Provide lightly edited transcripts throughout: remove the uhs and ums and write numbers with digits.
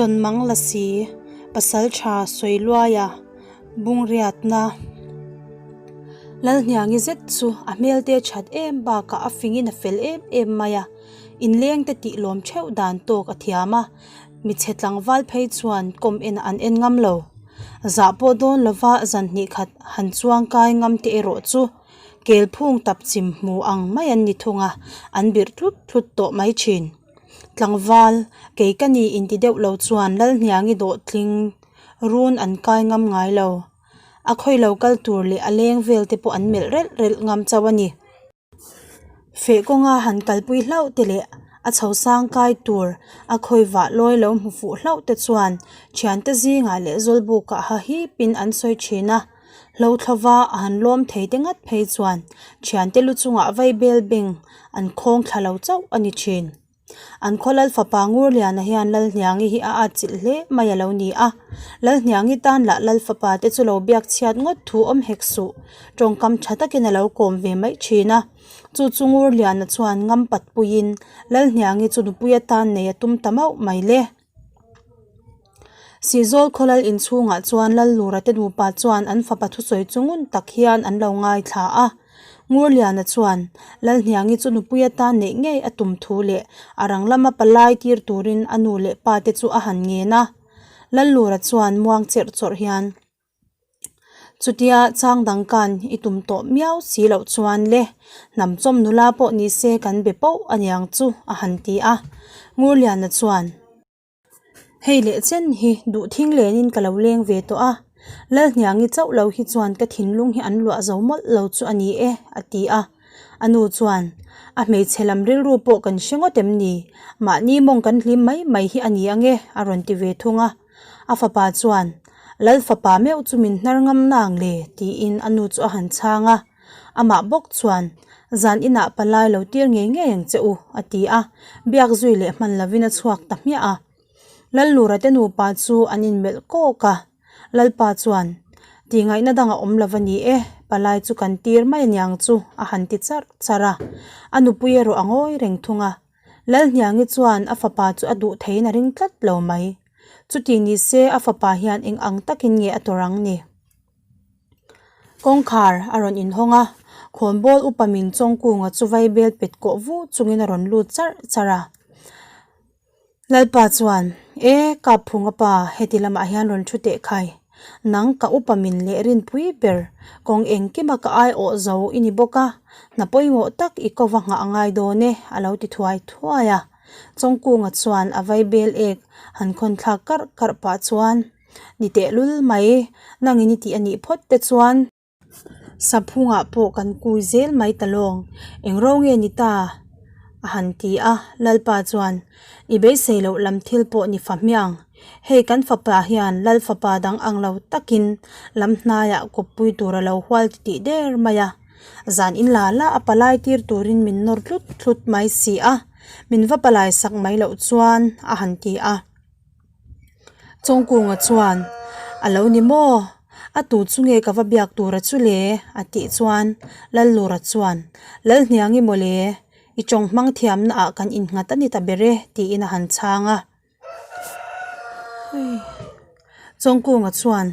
Tawnmang Lasi, Pasaltha Sawiluaia Bungriatna Lalhniangi zet chu a hmelte that em bakah a fingin a fel em em mai a, inlengte tih lawm theuh dan tawk a thiam a, michhe tlangval phei chuan kawm en an en ngam lo. Zah pawh dawn lova zan hnih khat han chuang kai ngam te erawh chu kel phung tap chim hmu ang mai an ni thung a, an birh tlut tlut tawh mai thin. Tlangval, kei ka ni inti deuh lo chuan Lalhniangi dawhtling run an kai ngam ngai lo. A khawi lo kal tur leh a leng vel te pawh an melh relh relh ngam chauh a ni. Feh kawnga han kalpui hlauh te leh a chho sang kai tur a khawi vah lawi lo hmu fuh hlauh te chuan thiante zingah leh zawlbukah ha hipin an sawi thin a. Hlothlova a han lawm thei te ngat phei chuan thiante lu chungah vaibel beng an khawng thla lo chauh a ni thin. An khaw lal fapa Ngurliana hian Lalhniangi hi a atchilh hle mai a lo ni a. Lalhniangi tan lah lal fapa te chu lo biak chhiat ngawt thu awm hek suh. Tawngkam tha takin a lo kawm ve mai thin a. Chu chu Ngurliana chuan ngam pat puiin Lalhniangi chu nupui atan nei a tum ta mauh mai le. Sihzawl khawlal inchhungah chuan Lallura te nupa chuan an fapa thusawi chu ngun tak hian an lo ngaithla a. Ngurliana chuan Lalhniangi chu nupui atan neih ngei a tum thu leh a rang lama palai tir turin a nu leh pa te chu a han ngen a. Lallura chuan muang cherh chawrh hian. Chutia chang dang kan i tum tawh miau si loh chuan le, hnam chawm nula pawh ni se kan be poh aniang chu a han ti a. Ngurliana chuan, Hei leh chen hi duh thing lenin ka lo leng ve tawh a, Lalhniangi chauh lo hi chuan ka thinlung hi an luah zo mawlh lo chu a ni e, a ti a. A nu chuan, A hmeichhe lam rilru pawh kan hre ngawt em ni? Mahni mawng kan hlim mai mai hi a ni ange, a rawn ti ve thung a. A fapa chuan, Lal fapa meuh chu min hnar ngam nang le? tiin a nu chu a han chhang a. Amah bawk chuan, Zan inah palai lo tir ngei ngei ang che u, a ti a. Biak zui leh hman lovin a chhuak ta hmiah a. Lallura te nupa chu an inmelh kawk a. Lalpa chuan, Tihngaihna dang a awm lo va ni e, palai chu kan tir mai aniang chu, a han ti charh charh a. A nupui erawh a ngawi reng thung a. Lalhniangi chuan a fapa chu a duh theiin a ring tlat lo mai. Chuti ni se a fapa hian eng ang takin nge a tawrh ang ni? Kawngkhar a rawn inhawng a, khawnbawl upa min Chawngkunga chu vaibel pet kawh vu chungin a rawn lut charh charh a. Lalpa chuan, E, Kapphunga pa, heti lamah hian rawn thu teh khai. Nang ka upa min leh rinpui ber, kawng engkima ka aiawh zo i ni bawk a, hna pawimawh tak i kova nghah a ngai dawn e, a lo ti thuai thuai a. Chawngkunga chuan a vaibel ek han khawn thlak karh karh pah chuan, Ni tehlul mai, nangin i tih a nih phawt te chuan. Saphungah pawh kan kui zel mai ta lawng, eng ro nge ni ta? a han ti a, Lalpa chuan, I beisei loh lam thil pawh ni fa hmiang, hei kan fapa hian Lal fapa dang ang lo takin lam hnaiah kawppui tur a lo hual ti tih der mai a, zan in la la a palai tir turin min nawr tlut tlut mai si a, min va palai sak mai loh chuan a han ti a. Chawngkunga chuan, A lo ni maw? A tu chu nge ka va biak tura chu le? a tih chuan Lallura chuan, Lalhniangi maw le? I tawng hmang thiamna ah kan innghat a ni ta ber e tiin a han chhang a. Chawngkunga chuan,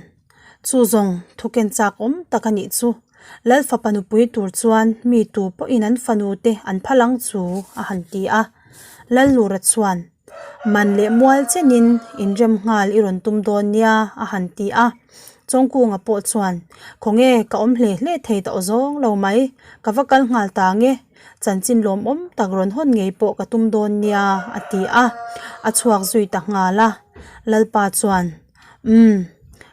Chu zawng thuken chak awm tak a nih chu. Lal fapa nupui tur chuan mi tu pawhin an fanu te an phal ang chu a han ti a. Lallura chuan, Man leh mual chenin inrem nghal i rawn tum dawn nia a han ti a. Chawngkunga pawh chuan, Khawnge ka awm hle hle thei tawh zawng lo mai, ka va kal nghal ta nge, chanchin lawmawm tak rawn hawn ngei pawh ka tum dawn nia a ti a, a chhuak zui ta nghal a. Lalpa chuan, Umm,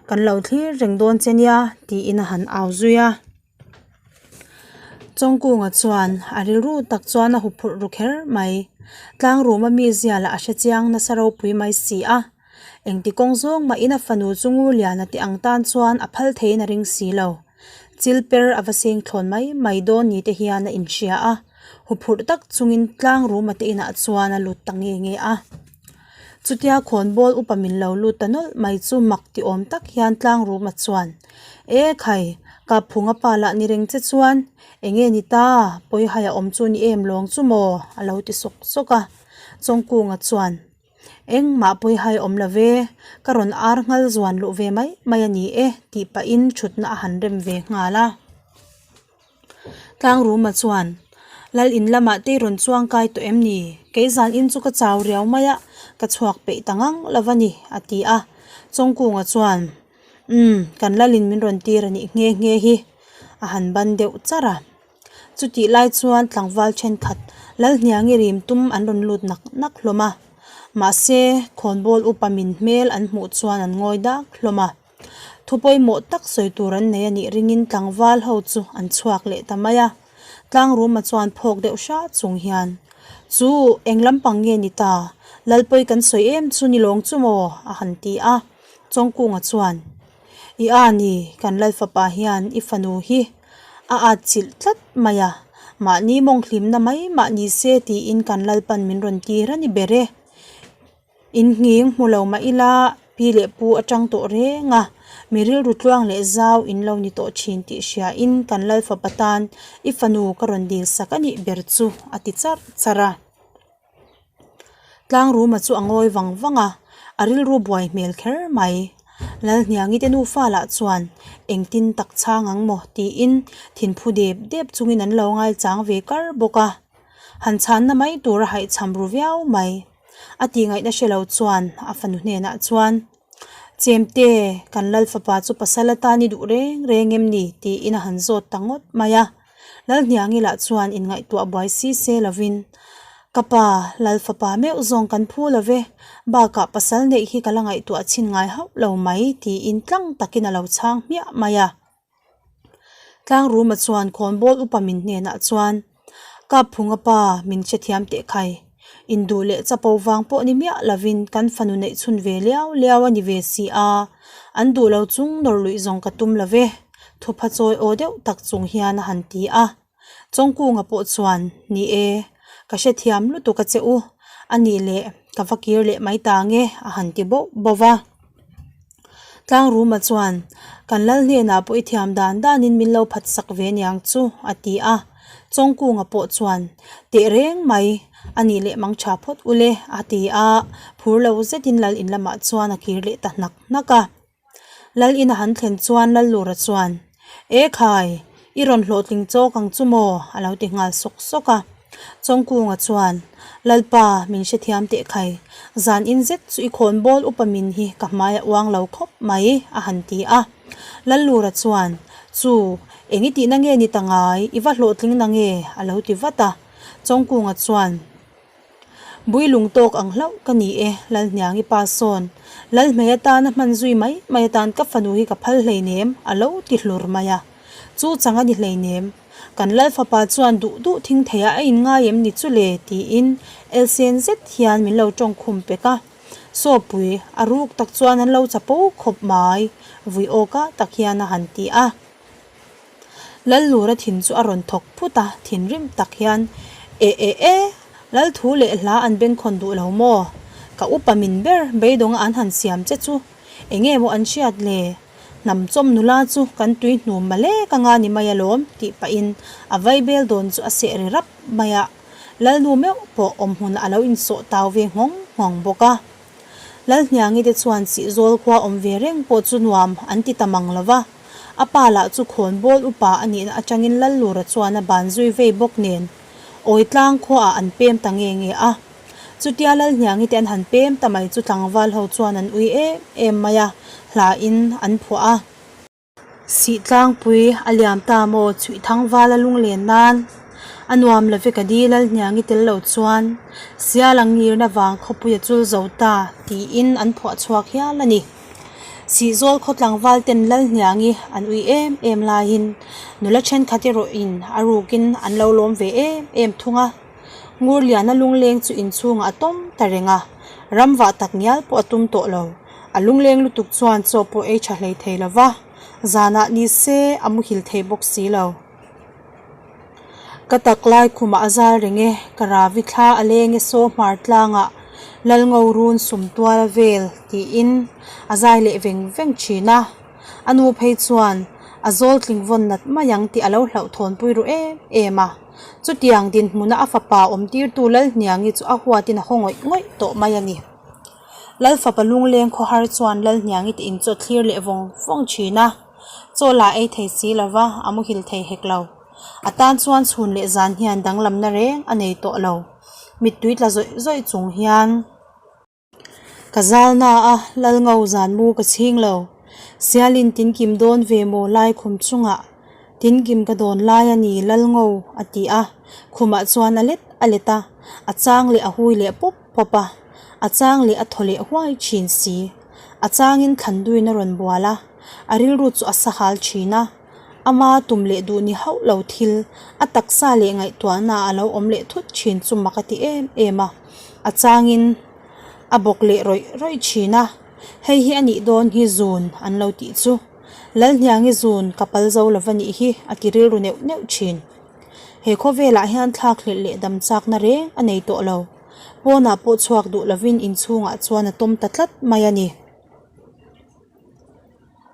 kan lo thlir reng dawn che nia tiin a han au zui a. Chawngkunga chuan a rilru tak chuan a huphurh ru kher mai. Tlangruma mi zia lah a hre chiang nasa ropui mai si a. Engti kawng zawng mahin a fanu chu Ngurliana te ang tan chuan a phal theiin a ring si lo. Chil per a va seng thlawn mai mai dawn ni te hian a inhria a. Huphurh tak chungin Tlangruma te inah chuan a lut ta nge nge a. Chutia khawnbawl upa min lo lut ta nawlh mai chu mak ti awm tak hian Tlangruma chuan, E khai, Kapphunga pa lah ni reng che chuan enge ni ta, pawihai a awm chu ni em lawng chu maw? a lo ti sawk sawk a. Chawngkunga chuan. Engmah pawi hai awm lo ve, ka rawn ar nghal zuan luh ve mai mai a ni e tih pahin thutna a han rem ve nghal a. Tlangruma chuan, Lal in lamah te i rawn chuang kai tawh em ni? Kei zan in chu ka chau riau mai a, ka chhuak peih ta ngang lo a ni, a ti a. Chawngkunga chuan, Umm, kan lal in min rawn tir a nih nghe nghe hi, a han ban deuh charh a. Chutih lai chuan tlangval thenkhat Lalhniangi rim tum an rawn lut nak nak hlawm a. Mahse, khawnbawl upa min hmel an hmuh chuan an ngawi dak hlawm a. Thu pawimawh tak sawi tur an nei a nih ringin tlangval ho chu an chhuak leh ta mai a. Tlangruma chuan phawk deuh hra chung hian, Chu, eng lampang nge ni ta? Lalpawi kan sawi em chu ni lawng chu maw? a han ti a. Chawngkunga chuan, I a ni, kan Lalfapa hian i fanu hi a at chilh tlat mai a, mahni mawnghlimna mai mah ni se tiin kan Lalpan min rawn tir a ni ber e. In nghing hmu lo mah ila pi leh pu atang tawh reng a, mi rilru tluang leh zau in lo ni tawh thin tih hria in kan Lalfapa tan i fanu ka rawn dil sak a nih ber chu a ti charh charh a. Tlangruma chu a ngawi vang vang a, a rilru buai hmel kher mai. Lalhniangi te nufa lah chuan engtin tak chhang ang maw tiin thinphu dep dep chungin an lo ngaichang ve kar bawk a. Han chhanna mai tur a haihchham ru viau mai. A tih ngaihna hre lo chuan a fanu hnenah chuan, Chemte, kan Lal fapa chu pasal atan i duh reng reng em ni? tiin a han zawt ta ngawt mai a. Lalhniangi lah chuan inngaihtuah buai si se lovin, Ka pa, Lal fapa meuh zawng kan phu lo ve, bakah pasal neih hi ka la ngaihtuah chhin ngai hauh lo mai, tiin tlang takin a lo chhang hmiah mai a. Tlangruma chuan khawnbawl upa min hnenah chuan, Kapphunga pa, min hrethiam teh khai. Induh leh chapo vang pawh ni miah lovin kan fanu neih chhun ve liau liau a ni ve si a, an duh lo chung nawr luih zawng ka tum lo ve, thupha chawi aw deuh tak chung hian a han ti a. Chawngkunga pawh chuan, Ni e, ka hrethiam lutuk a che u, a nih leh ka va kir leh mai ta nge, a han ti bauh bauh va. Tlangruma chuan, Kan lal hnenah pawh i thiam dan danin min lo phat sak ve niang chu, a ti a. Chawngkunga pawh chuan, Teh reng mai, a nih leh mang tha phawt ule, a ti a. Phur lo zetin lal in lamah chuan a kir leh ta hnak hnak a. Lal in a han thlen chuan Lallura chuan, E khai, i rawn hlawhtling chawk ang chu maw? a lo ti nghal sawk sawk a. Chawngkunga chuan, Lalpa, min hrethiam teh khai, zan in zet chu i khawnbawl upa min hi ka hmai a uang lo khawp mai, a han ti a. Lallura chuan, Chu, eng i tihna nge ni ta ngai, i va hlawhtling na nge? a lo ti vat a. Chawngkunga chuan, Bui lung tawk ang hlauh ka ni e, Lalhniangi pa sawn. Lalhmei atana hman zui mai mai atan ka fanu hi ka phal hleinem, a lo ti hlur mai a. Chu chang a ni hleinem. Kan Lal fapa chuan duh duh thing theiah a inngai em ni chu le? tiin elsen zet hian min lo tawng khum pek a. Sawpui, a ruk tak chuan an lo chapo khawp mai, vui awka tak hian a han ti a. Lallura thin chu a rawn thawk phut a, thinrim tak hian, E e e, Lal thu leh hla an bengkhawn duh lo maw? Ka upa min ber beidawnga an han siam che chu enge maw an hriat le? Hnam chawm nula chu kan tui hnum malek anga ni mai alawm tih pahin a vaibel dawn chu a seh ri rap mai a, Lalnu meuh pawh awmhmunah a lo insawh tau ve nghawng nghawng bawk a. Lalhniangi te chuan Sihzawl khua awm ve reng pawh chu nuam an ti ta mang lo va, a pa lah chu khawnbawl upa a nihna atangin Lallura chuan a ban zui vei bawk nen Awitlang khuaah an pem ta nge nge a. Chutia Lalhniangi te an han pem ta mai chu tlangval ho chuan an ui em em mai a, hlain an phuah a. Sihtlangpui a liam ta maw chhuih thangval a lunglen nan a nuam love ka di Lalhniangi tel lo chuan sial ang ngirna vang khawpui a chul zo ta tiin an phuah chhuak hial a ni. Sihzawl khaw tlangval ten Lalhniangi an ui em em laiin nula thenkhat erawhin a rukin an lo lawm ve em em thung a. Ngurliana lungleng chu inchhungah a tawm ta reng a, ramvah tak ngial pawh a tum tawh lo. A lungleng lutuk chuan chaw pawh ei tha hlei thei lo va, zanah ni se a muhil thei bawk si lo. Ka tak lai khumah a zal reng e, ka ravi thla a leng e saw hmar tlangah Lalngo run sum tual a vel tiin a zai leh veng veng thin a. A nu phei chuan a zawl tling vawn nat mai ang tih a lo hlauhthawnpui ru em em a. Chutiang dinhmuna a fapa awmtirtu Lalhniangi chu a huatin a haw ngawih ngawih tawh mai a ni. Lalfapa lungleng khawhar chuan Lalhniangi te in chu a thlir leh vawng vawng thin a, chaw la ei thei si lova a muhil thei hek lo. A tan chuan chhun leh zan hian danglamna reng a nei tawh lo. Mittui tla zawih zawih chung hian. Ka zalna a Lalngo zan mu ka chhing lo. Sialin tinkim dawn ve maw lai khum chungah tinkim ka dawn lai a ni Lalngo a ti a, khumah chuan a let a let a, a chang leh a hui leh pawp pawp a, a chang leh a thaw leh huai thin si. A changin thlanduin a rawn bual a, a rilru chu a sahal thin a, ama tum leh duh ni hauh lo thil a taksa leh ngaihtuahna a lo awm leh thut thin chu mak a ti em em a. A changin a bawk leh rawih rawih thin a, hei hi a nih dawn hi zun an lo tih chu. Lalhniangi zun ka pal zo lo va nih hi a ti rilru neuh neuh thin. He khawvelah hian thlak hlelh leh dam chakna reng a nei tawh lo. Pawnah pawh chhuak duh lovin inchhungah chuan a tawm ta tlat mai a ni.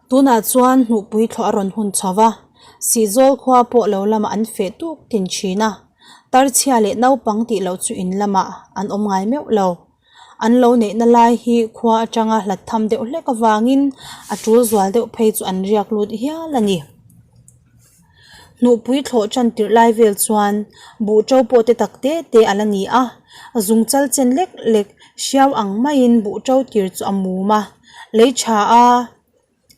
Tunah chuan hnuhpui thlawh a rawn hun chho va, Sihzawl khua pawh lo lamah an feh tuk tin thin a, tarchhia leh naupang tih loh chu in lamah an awm ngai meuh lo. An lo neihna lai hi khua atanga hlat tham deuh hlek avangin a tul zual deuh phei chu an riak lut hial a ni. Hnuhpui thlawh tan tirh lai vel chuan buh to pawh te tak te te a la ni a, zungchal chen lek lek hriau ang maiin buh to tir chu a mum a, lei tha a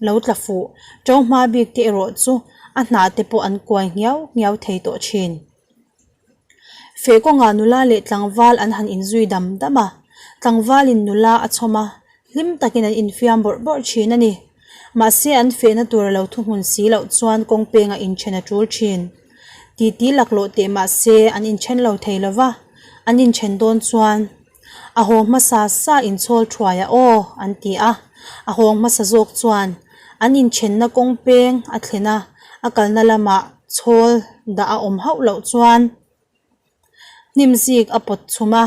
lo tla fuh. To hma bik te erawh chu a hnah te pawh an kuai nghiau nghiau thei tawh thin. Feh kawngah nula leh tlangval an han inzui dam dam a, tlangvalin nula a chhawm a, hlim takin an infiam bawrh bawrh thin a ni. Mahse an fehna tur a lo thuhmun si loh chuan kawng pengah inthen a tul thin. Titi laklawh teh mahse an inthen lo thei lo va, an inthen dawn chuan a haw hmasa sa inchhawl thuai a aw an ti a, a hawng hmasa zawk chuan an inthenna kawng peng a thlen a, a kalna lamah chhawl dah a awm hauh loh chuan hnim zik a pawt chhum a,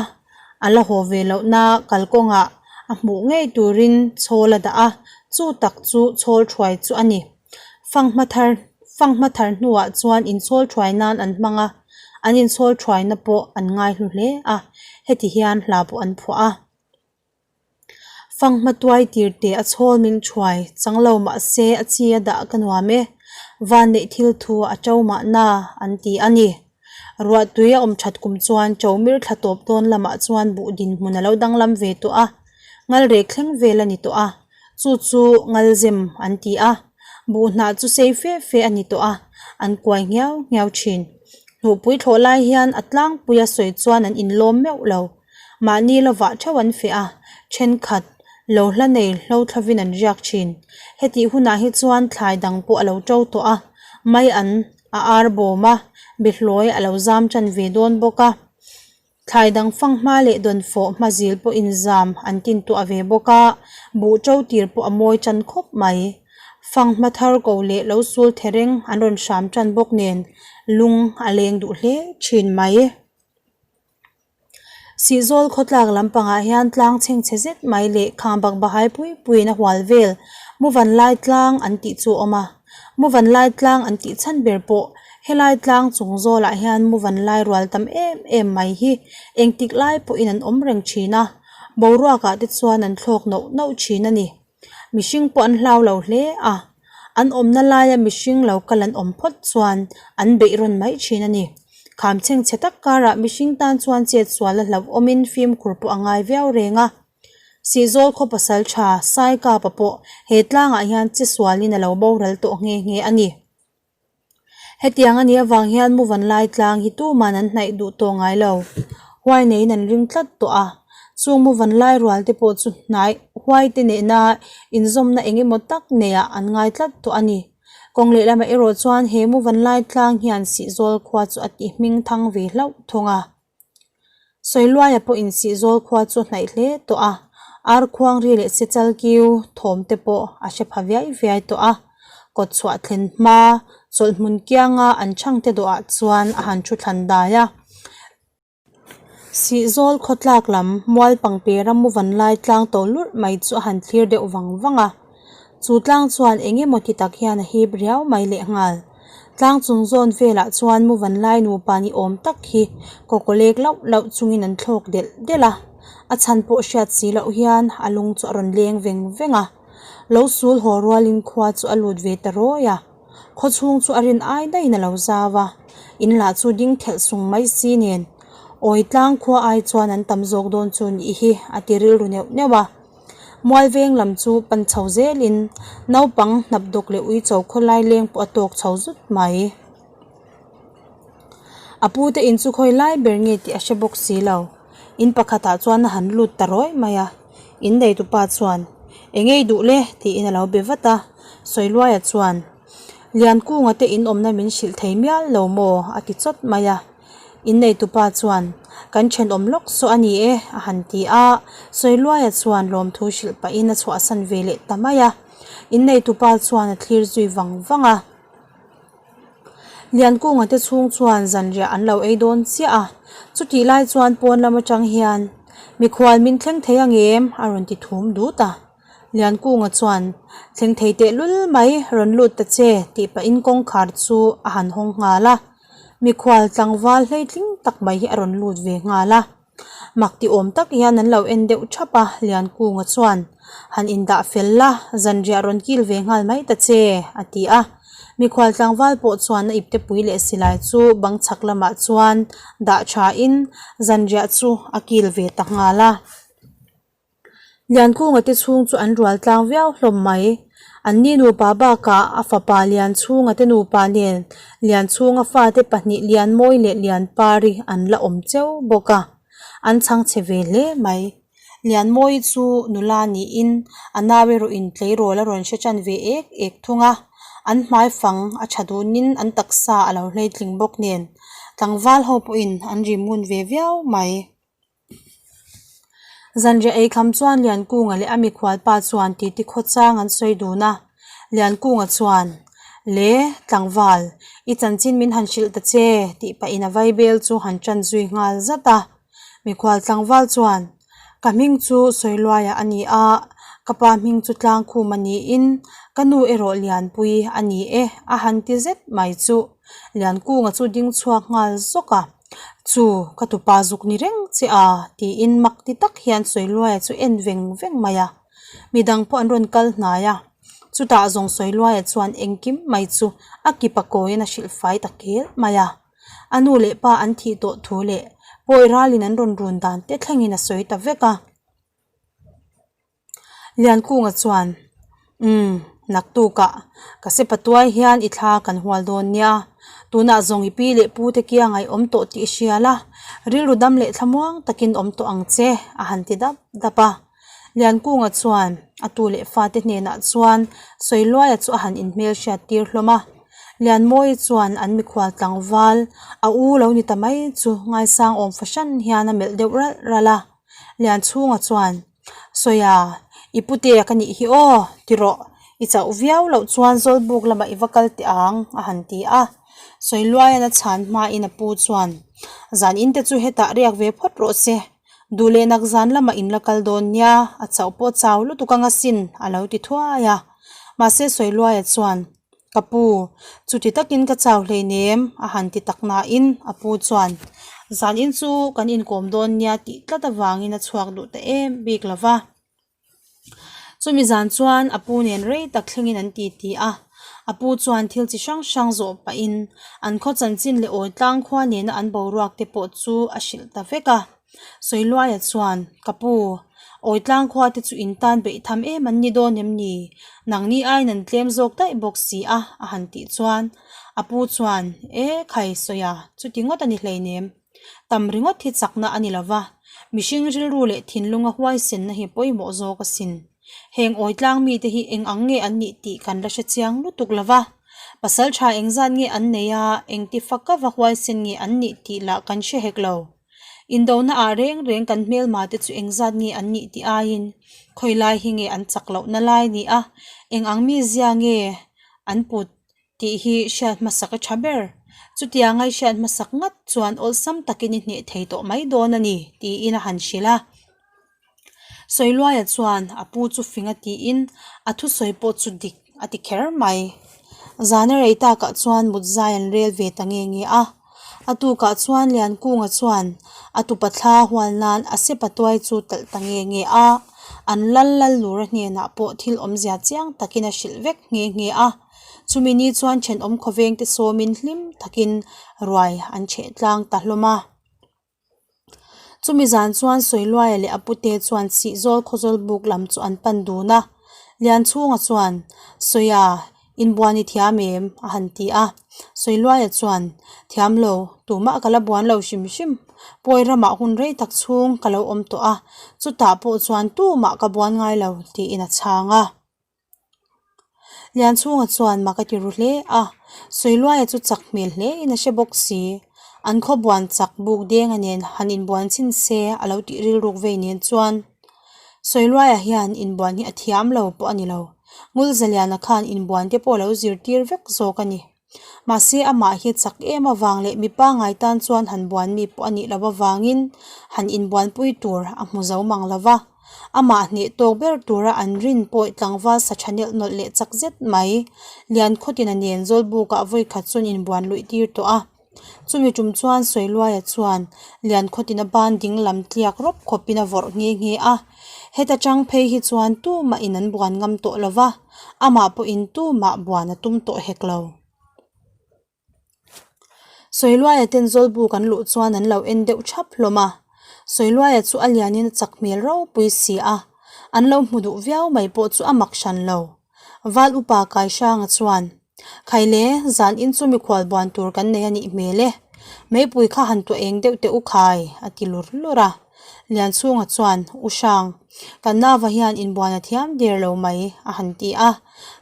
a la haw ve lohna kalkawngah a hmuh ngei turin chhawl a dah a, chu tak chu chhawl thuai chu a ni. Fanghma thar fanghma thar hnuah chuan inchhawl thuai nan an hmang a, an inchhawl thuaina pawh an ngaihlu hle a, heti hian hla pawh an phuah a. Fanghma tuai tir teh a chhawl min thuai chang lo mah se a chi a dah ka nuam e, van neih thil thu a to mahna an ti a ni. Ruah tui a awm that kum chuan Chomir thla tawp dawn lamah chuan buh dinhmun a lo danglam ve tawh a, ngalrek thleng vel a ni tawh a, chu chu ngalzem an ti a, buh hnah chu sei fe fe a ni tawh a, an kuai nghiau nghiau thin. Hnuhpui thlawh lai hian a tlangpuia sawi chuan an inlawm meuh lo. Mahni lovah theuh an feh a, thenkhat lo hla nei hlo thlavin an riak thin. Hetih hunah hi chuan thlai dang pawh a lo to tawh a, mai an a ar bawm a, behlawi a lo zam tan ve dawn bawk a. Thlai dang fang hma leh dawnfawh hma zil pawhin zam an tin tuah ve bawk a, buh to tir pawh a mawi tan khawp mai. Fang hma thar ko leh lo sul thereng an rawn hram tan bawk nen lung a leng duh hle thin mai. Sihzawl khawtlak lampangah hian tlang chhengchhe zet mai leh khambak bahai pui puiin a hual vel Muvanlai tlang an tih chu a awm a, Muvanlai tlang an tih chhan ber pawh helai tlang chung zawlah hian Muvanlai rual tam em em mai hi engtik lai pawhin an awm reng thin a, boruakah te chuan an thlawk nauh nauh thin a ni. Mihring pawh an hlau lo hle a, an awmna laia mihring lo kal an awm phawt chuan an beih rawn mai thin a ni. Kham chhengchhe tak karah mihring tan chuan chet sual a hlauh awmin fimkhur pawh a ngai viau reng a. Sihzawl khaw pasal tha Saikapa pawh he tlangah hian che sualin a lo boral tawh nghe nghe a ni. Hetiang a nih avang hian Muvanlai tlang hi tuman an hnaih duh tawh ngai lo. Huai neiin an ring tlat tawh a, chung Muvanlai rual te pawh chu hnai huai te nena inzawmna eng emaw tak neiah an ngai tlat tawh a ni. Kawng lehlamah erawh chuan he Muvanlai tlang hian Sihzawl khua chu a ti hming thang ve hlauh thung a. Sawiluaia pawh insihzawl khua chu a hnaih hle tawh a, ar khuangri leh sechal kiu thawm te pawh a hre pha viai viai tawh a, kawt chhuah thlen hma chawlhhmun kianga an chhangte dawhah chuan a han thu thlan dai a. Sihzawl khawtlak lam mual pangpe ram u van lai tlang to lurh mai chu a han thlir deuh vang vang a. Chu tlang chuan eng emaw ti tak hian a hip riau mai lehnghal. Tlang chung zawn velah chuan mu van lai nupa ni awm tak hi kawkawlek lauh lauh chungin an thlawk delh delh a. A chhan pawh hriat si loh hian a lung chu a rawn leng veng veng a. Lo sul haw rualin khua chu a lut ve ta rawi a. Khaw chhung chu a rin ai daihin a lo zau a, in lah chu ding thelh sung mai si nen awi tlang khua ai chuan an tam zawk dawn chu nih hi a ti rilru neuh neuh a. Mualveng lam chu pan chho zelin naupang hnap dawk leh uicho khawlai leng pawh a tawk chho zut mai. A pu te in chu khawi lai ber nge tih a hre bawk si lo. In pakhatah chuan a han lut ta rawih mai a, in neitupa chuan, Eng ei duh le? tiin a lo be vat a. Sawiluaia chuan, Liankunga te in awmna min hrilh thei mial lo maw? a ti chawt mai a. In neitupa chuan, Kan thenawm lawk saw a ni e, a han ti a. Sawiluaia chuan lawmthu hrilh pahin a chhuahsan ve leh ta mai a. In neitupa chuan a thlir zui vang vang a. Liankunga te chhung chuan zanriah an lo ei dawn chiah a, chutih lai chuan pawn lam atang hian mikhual min thleng thei ang em a rawn ti thum dut a. Liankunga chuan thleng thei tehlul mai rawn lut ta che tih pahin kawngkhar chu a han hawng nghal a, mikhual tlangval hleitling tak mai hi a rawn lut ve nghal a. Mak ti awm tak hian an lo en deuh thap a, Liankunga chuan, Han indah fel la, zanriah rawn kil ve nghal mai ta che, a ti a. Mikhual tlangval pawh chuan a iptepui leh silai chu bang chhak lamah chuan dah thain zanriah chu a kil ve ta nghal a. Liankunga te chhung chu an rual tlang viau hlawm mai. An ni nupa bakah a fapa Lianchhunga te nupa nen Lianchhunga fate pahnih Lianmawi leh Lianpari an la awm cheu bawk a, an chhang chhe ve hle mai. Lianmawi chu nula niin a nau erawhin tleirawl a rawn hre tan ve ek ek thung a, an hmaifang a tha dunin an taksa a lo hleitling bawk nen tlangval ho pawhin an rim ngun ve viau mai. Zanriah eikham chuan Liankunga leh a mikhualpa chuan titi khawchang an sawi dun a, Liankunga chuan, Le, tlangval, i chanchin min han hrilh ta che, tih pahin a vaibel chu han ṭan zui nghal zat a. Mikhual tlangval chuan, Ka hming chu Sawiluaia a ni a, ka pa hming chu Tlangkhum a niin, ka nu erawh Lianpui a ni e, a han ti zet mai chu. Liankunga chu ding chhuak nghal zawk a. Chu, ka tupa zuk ni reng che a, tiin mak ti tak hian Sawiluaia chu en veng veng mai a. Midang pawh an rawn kal hnai a, chutah zawng Sawiluaia chuan engkim mai chu a kipa kawiin a hrilh fai ta kel mai a. A nu leh pa an thih tawh thu leh pawi ralin an rawn run dan te thlengin a sawi ta vek a. Liankunga chuan, Umm, naktukah ka sepa tuai hian i thla kan hual dawn nia. Tunah zawng i pi leh pu te kianga i awm tawh tih i hria la, rilru dam leh thlamuang takin awm tawh ang che, a han ti dap dap a. Liankunga chuan a tu leh fate hnenah chuan Sawiluaia chu a han inhmelhriat tir hlawm a. Lianmawii chuan an mikhual tlangval a u lo ni ta mai chu ngaisang awm fahran hian a melh deuh ralh ralh a. Lianchhunga chuan, Sawia, i putea ka nih hi aw, ti rawh, i chauh viau loh chuan Zawlbuk lamah i va kal teh ang, a han ti a. Sawiluaian a chhan hmain a pu chuan, Zan in te chu hetah riak ve phawt rawh se, duh leh nak zan lamah in la kal dawn nia, a chauh pawh chau lutuk anga sin, a lo ti thuai a. Mahse Sawiluaia chuan, Ka pu, chuti takin ka chau hleinem, a han ti tak nain a pu chuan, Zanin chu kan inkawm dawn nia tih tlat avangin a chhuak duh ta em bik lo va. Chumi zan chuan a pu nen rei tak thlengin an titi a, a pu chuan thil chi hrang hrang zawh pahin an khaw chanchin leh awi tlang khua nena an boruak te pawh chu a hrilh ta vek a. Sawiluaia chuan, Ka pu, awi tlang khua te chu in tan beih tham em an ni dawn em ni? Nangni aiin an tlem zawk daih bawk si a, a han tih chuan a pu chuan, E khai Sawia, chuti ngawt a ni hleinem. Tam ringawt hi chakna a ni lo va, mihring rilru leh thinlunga huaisenna hi pawimawh zawk asin. Heng awi tlang mite hi eng ang nge an nih tih kan la hre chiang lutuk lo va, pasal tha engzat nge an nei a, engti faka va huaisen nge an nih tih lah kan hre hek lo. Indona ah reng reng kan hmelma te chu engzat nge an nih tih aiin khawi lai hi nge an chak lohna lai ni a, eng ang mizia nge an put tih hi hriat hmasak a tha ber. Chutianga i hriat hmasak ngat chuan awlsam takin i hneh thei tawh mai dawn a ni tiin a han hrilh a. Sawiluaia chuan a pu chu fing a tiin a thusawi pawh chu dik a ti kher mai. Zana rei takah chuan mut zai an rel ve ta nge nge a. A tukah chuan Liankunga chuan a tupa thla hual nan a sepa tuai chu talh ta nge nge a, an lal lal lura hnenah pawh thil awmzia chiang takin a hrilh vek nghe nghe a. Chumi ni chuan thenawm khawvengte sawmin hlim takin ruai an chheh tlang ta hlawm a. Chumi zan chuan Sawiluaia leh a pute chuan Sihzawl khawzawl buk lam chu an pan dun a, Lianchhunga chuan, Sawia, inbuan i thiam em? a han ti a. Sawiluaia chuan, Thiam lo, tumah ka la buan lo hrim hrim. Pawi ramah hun rei tak chhung ka lo awm tawh a, chutah pawh chuan tumah ka buan ngai lo, tiin a chhang a. Lianchhunga chuan mak a ti ru hle a, Sawiluaia chu chak hmel hle in a hre bawk si. An khaw buan chak buk denga nen han inbuan chhin se a lo tih rilruk vei nen chuan Sawiluaia hian inbuan hi a thiam lo pawh a ni lo. Ngulzaliana khan inbuan te pawh a lo zirtir vek zawk a ni. Mahse amah hi chak em avang leh mi pangngai tan chuan han buan mi pawh a nih loh avangin han inbuanpui tur a hmu zo mang lo va. Amah hneh tawk ber tura an rin pawh tlangval sa tha nelh nawlh leh chak zet mai. Liankhawtina nen Zawlbukah vawi khat chuan inbuan luih tir tawh a. Chumi tum chuan Sawiluaia chuan Liankhawtina ban ding lam tliak rawp khawpin a vawrh nghe nghe a. Heta tang phei hi chuan tumah in an buan ngam tawh lo va, amah pawhin tumah buan a tum tawh hek lo. Sawiluaia ten Zawlbuk an luh chuan an lo en deuh thap hlawm a. Sawiluaia chu a lianin a chak hmel ropui si a, an lo hmu duh viau mai pawh chu a mak hran lo. Val upa Kaihranga chuan, Khaile, zan in chu mikhual buan tur kan nei a nih hmel e. Meipui kha han tuah eng deuh teh u khai, a ti lur lur a. Lianchhunga chuan, U Hrang, kan nava hian inbuan a thiam der lo mai, a han ti a.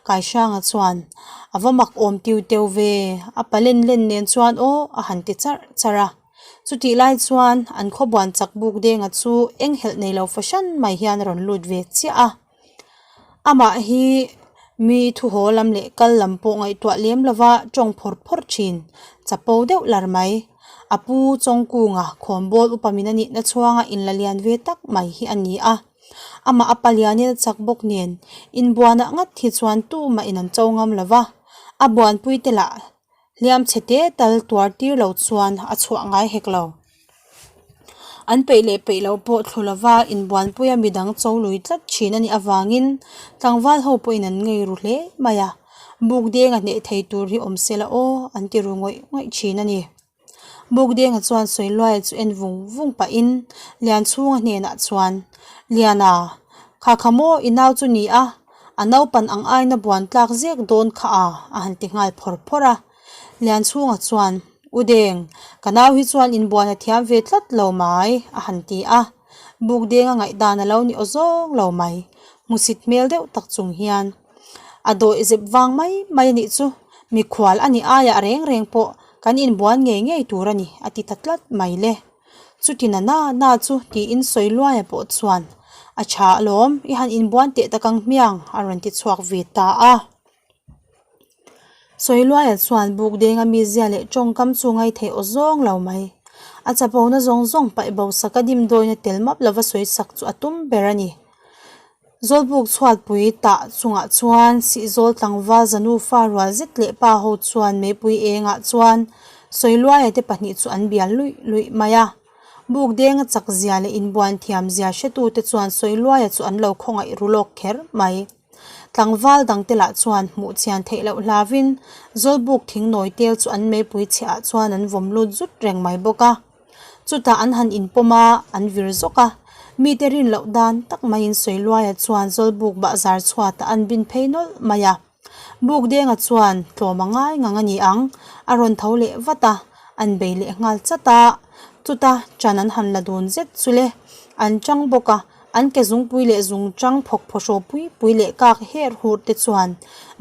Kaihranga chuan, A va mak awm tiu teu ve, a palen len nen chuan aw, a han ti charh charh a. Chutih lai chuan an khawbuan chak buk denga chu enghelh nei lo fahran mai hian a rawn lut ve chiah a. Amah hi mi thuhaw lam leh kal lam pawh ngaihtuah lem lova tawng phawr phawr thin, chapo deuh lar mai. A pu Chawngkunga khawnbawl upa min a nihna chhuanga inla lian ve tak mai hi a ni a. Amah a palianin a chak bawk nen inbuanah ngat hi chuan tumah in an cho ngam lova, a buanpui te lah Hliam chhe te tal tuar tir lo chuan a chhuah ngai hek lo. An peih leh peih loh pawh thlu lova inbuanpuia midang cho lui tlat thin a nih avangin tlangval ho pawhin an ngei ru hle mai a, buk denga hneh thei tur hi awm se la aw an ti ru ngawih ngawih thin a ni. Buk denga chuan Sawiluaia chu en vung vung pahin Lianchhunga hnenah chuan, Liana, kha kha maw i nau chu ni a? A naupan ang aina buan tlak zek dawn kha a, a han ti nghal phawr phawr a. Lianchhunga chuan, U Deng, ka nau hi chuan inbuan a thiam ve tlat lo mai, a han ti a. Bukdenga ngaihdan a lo ni aw zawng lo mai, hmusit hmel deuh tak chung hian. A dawih zep vang mai mai a nih chu, mikhual a nih aiah reng reng pawh kan inbuan ngei ngei tur a ni, a ti ta tlat mai le. Chuti na na na chu tiin Sawiluaia pawh chuan, A tha alawm, i han inbuan teh tak ang hmiang, a rawn ti chhuak ve ta a. Sawiluaia chuan Bukdenga mizia leh tawngkam chu ngaithei aw zawng lo mai. A chapona zawng zawng paih bo sak a dimdawina tel map lova sawi sak chu a tum ber a ni. Zawlbuk chhuatpui tah chungah chuan Sihzawl tlangval Zanufa rual zet leh pa ho chuan meipui engah chuan Sawiluaia te pahnih chu an bial luih luih mai a. Buk denga chak zia leh inbuan thiam zia hretute chuan Sawiluaia chu an lo khawngaih ru lawk kher mai. Tlangval dangte lah chuan hmuh chian theih loh hlavin Zawlbuk thingnawi tel chu an meipui chhiah ah chuan an vawm lut zut reng mai bawk a. Chutah an han inpawm a, an vir zawk a. Mite rin loh dan tak maiin Sawiluaia chuan Zawlbuk bahzar chhuatah an bin phei nawlh mai a. Bukdenga chuan tlawm a ngai ngang a ni ang, a rawn tho leh vat a, an bei leh nghal chat a. Chuta ṭan an han la dun zet chu le, an ṭang bawk a, an ke zungpui leh zungṭang phawk phawhraw pui pui leh kak her hur te chuan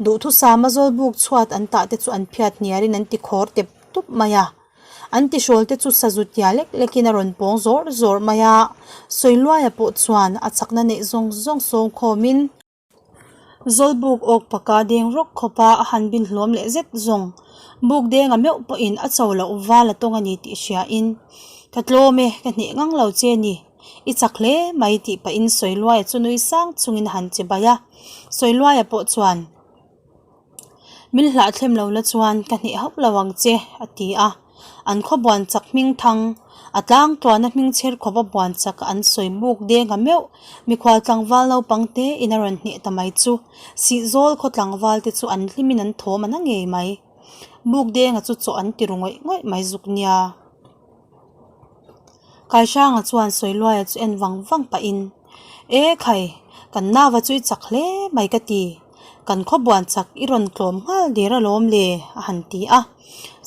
duhthusama Zawlbuk chhuat an tah te chu an phiat hniarin an ti khawr tep tup mai a. An tihrawl te chu sazu tia lek lekin a rawn pawng zawr zawr mai a, Sawiluaia pawh chuan a chakna neih zawng zawng sawm khawmin Zawlbuk awk paka deng rawk khawpa a han bin hlawm leh zet zawng. Buk denga meuh pawhin a cho loh val a tawng a ni tih hriain, Ka tlawm e, ka hneh ngang lo che ni, i chak hle mai tih pahin Sawiluaia chu nui sang chungin a han che bai a, Sawiluaia pawh chuan, Min hlahthlem lo la chuan ka hneh hauh lo ang che, a ti a. An khaw buan chak hming thang, a tlang tluana hming chher khawpa buan chak an sawi buk deng a meuh. Mikhual tlangval naupang te in a rawn hneh ta mai chu. Sihzawl khaw tlangval te chu an hlimin an thawm a na ngei mai. Buk denga chu chaw an ti ru ngawih ngawih mai zuk nia. Kaihranga chuan Sawiluaia chu en vang vang pahin, E khai, kan nava chu i chak hle mai ka ti. Kan khaw buan chak i rawn tlawm nghal der alawm le a han ti a.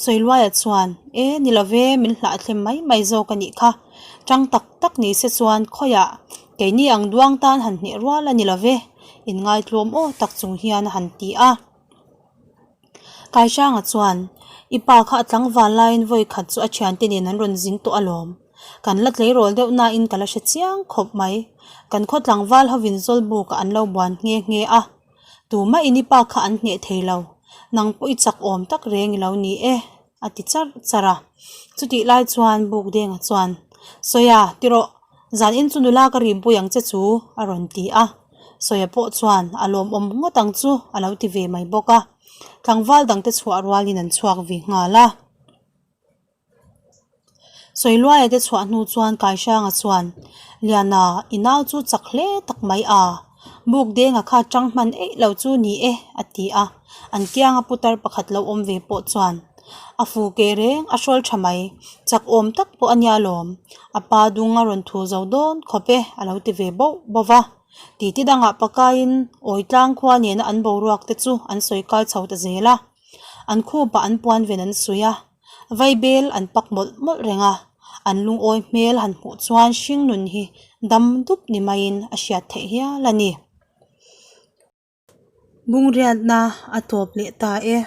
Sawiluaia chuan, E ni love, min hlahthlem mai mai zawk a nih kha. Tang tak tak ni se chuan khawiah keini ang duang tan han hneh rual a ni love, inngaitlawm aw tak chung hian a han ti a. Kaihranga chuan, I pa kha a tlangval laiin vawi khat chu a thiante nen an rawn zin tawh alawm. Kan la tleirawl deuh nain ka la hre chiang khawp mai. Kan khaw tlangval hovin Zawlbukah an lo buan nghe nghe a. Tumahin i pa kha an hneh thei lo. Nang pawh i chak awm tak reng i lo ni e, a ti charh charh a. Chutih lai chuan Bukdenga chuan, Sawia, ti rawh. Zan in chu nula ka rimpui ang che chu, a rawn ti a. Sawia pawh chuan a lawmawm ngawt ang chu a lo ti ve mai bawk a. Tlangval dangte chhuah rualin an chhuak ve nghal a. Sawiluaia te chhuah hnu chuan Kaihranga chuan, Liana, i nau chu chak hle tak mai a, Bukdenga kha tang hman eih lo chu ni e, a ti a. An kianga putar pakhat lo awm ve pawh chuan, A fu ke reng a hrawl tha mai, chak awm tak pawh a nia lawm. A pa dung a rawn thu zo dawn khawp e, a lo ti ve bauh bauh va. Titi dangah pakaiin Awitlang khua nena an boruak te chu an sawi kai chho ta zel a. An khupah an puan ven an suih a, vaibel an pak mawlh mawlh reng a, an lungawi hmel han hmuh chuan hringnun hi dam dup ni maiin a hriat theih hial a ni. Bungriatna a tawp leh ta e.